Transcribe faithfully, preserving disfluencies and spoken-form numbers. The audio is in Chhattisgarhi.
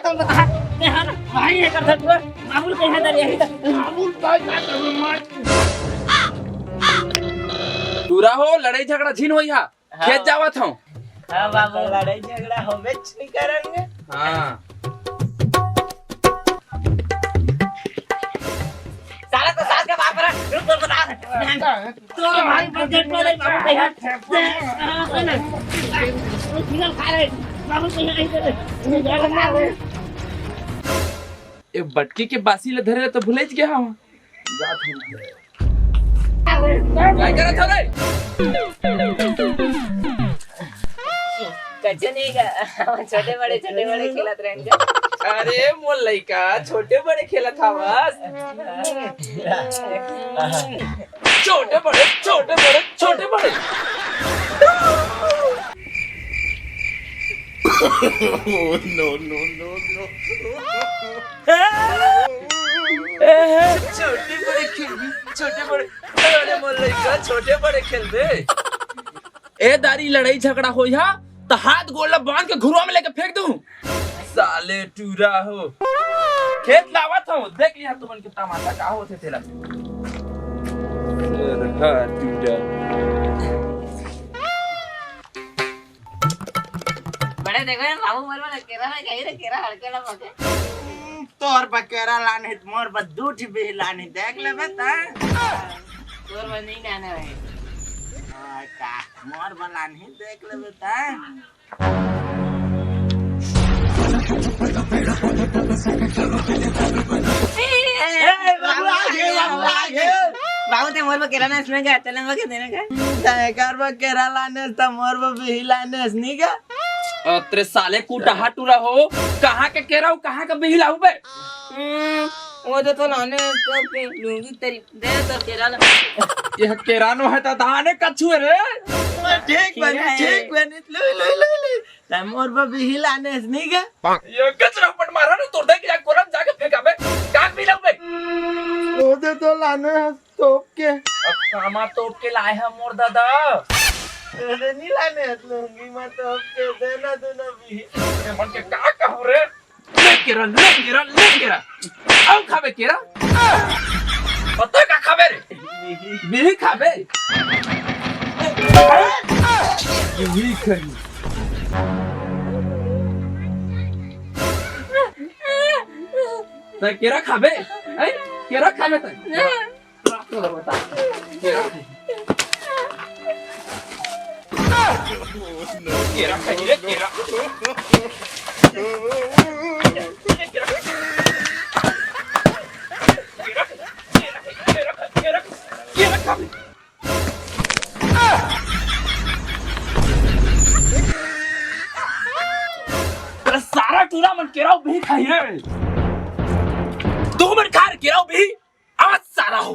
तुम बता, मैं हर भाई है कर सकते हो। मामूल कहीं है, यही तो। मामूल भाई का तो मत। टूरा हो, लड़ाई झगड़ा झिन होई हा। हाँ। खेत जावत हूँ। हाँ बाबू, लड़ाई झगड़ा होबेच नहीं करेंगे। हाँ। साला तो सास का बाप रहा, रुक तो बता। तो भाई बजट में नहीं बाबू कहीं है। हाँ, है ना? वो सिंगल खा रहे, बाबू कहीं है, इधर। ये बटकी के बासी ले धरे तो भुलेच गया हूँ। काय करत हवे? कच्चे नहीं का, छोटे बड़े, छोटे बड़े खेलत रहेन का। अरे मोर लइका, छोटे बड़े खेलत हवस। छोटे बड़े, छोटे बड़े, छोटे बड़े। Oh, no, no, no, no। छोटे बड़े खेलबे, छोटे बड़े। अरे मोर लइका, छोटे बड़े खेलबे। ए दारी, लड़ाई झगड़ा होई हा, त हाथ गोड़ ला बांध के घुरुआ में लेके फेंक दूं। साले टूरा हो। खेत लावत हूँ, देख लिहा तुमन के तमाशा का होथे तेला। सरहा टूरा। बड़े देखो यार, बाबू मोर वाला केरा में कहीं रे, केरा हड़के ना पके। हम्म, तोर बर केरा लाने, मोर बर दू ठी बिही लाने, देख लेबे त। तोर बर नहीं लाने भाई। हाँ, का? मोर बर लाने, देख लेबे त। ए, बाबू आ गए, बाबू आ गए। बाबू ते मोर बर केरा ना इसमें का, चलेंगे के देने का। तैं कर बर केरा लाने, त मोर बर बिही लाने, नहीं का? अतरे साले कुटहा टूरा हो, कहाँ के केरा हो, कहाँ के बिही लाहू बे? हम्म, वो तो, तो लाने, तो पे लूंगी तेरी, दे तो केरा ला। ये केरा नो है त धाने कछुए रे। ठीक बने, ठीक बने, ले, ले, ले, ले। तैं मोर बर बिही लाने, नहीं का? ये गजरा पट मारा ना, तोर दे के जा कोरम जाके फेंका बे, काग भी लग बे। वो तो, तो लाने है। तोप के। अब कामा तोप के लाए हे मोर दादा। अरे नी लाने हस लुंगी मा तोप के, देना दूनो भी। ए मन के का कहूं रे? ले केरा, ले केरा, ले केरा। अउ खाबे केरा? अउ तैं का खाबे रे? बिही खाबे? बिही खाही। तैं केरा खाबे? हैं? केरा खाबे तैं? अरे सारा टूरा मन केरा बिही खाही रे। तू मन खा रे केरा बिही। आवाज सारा हो।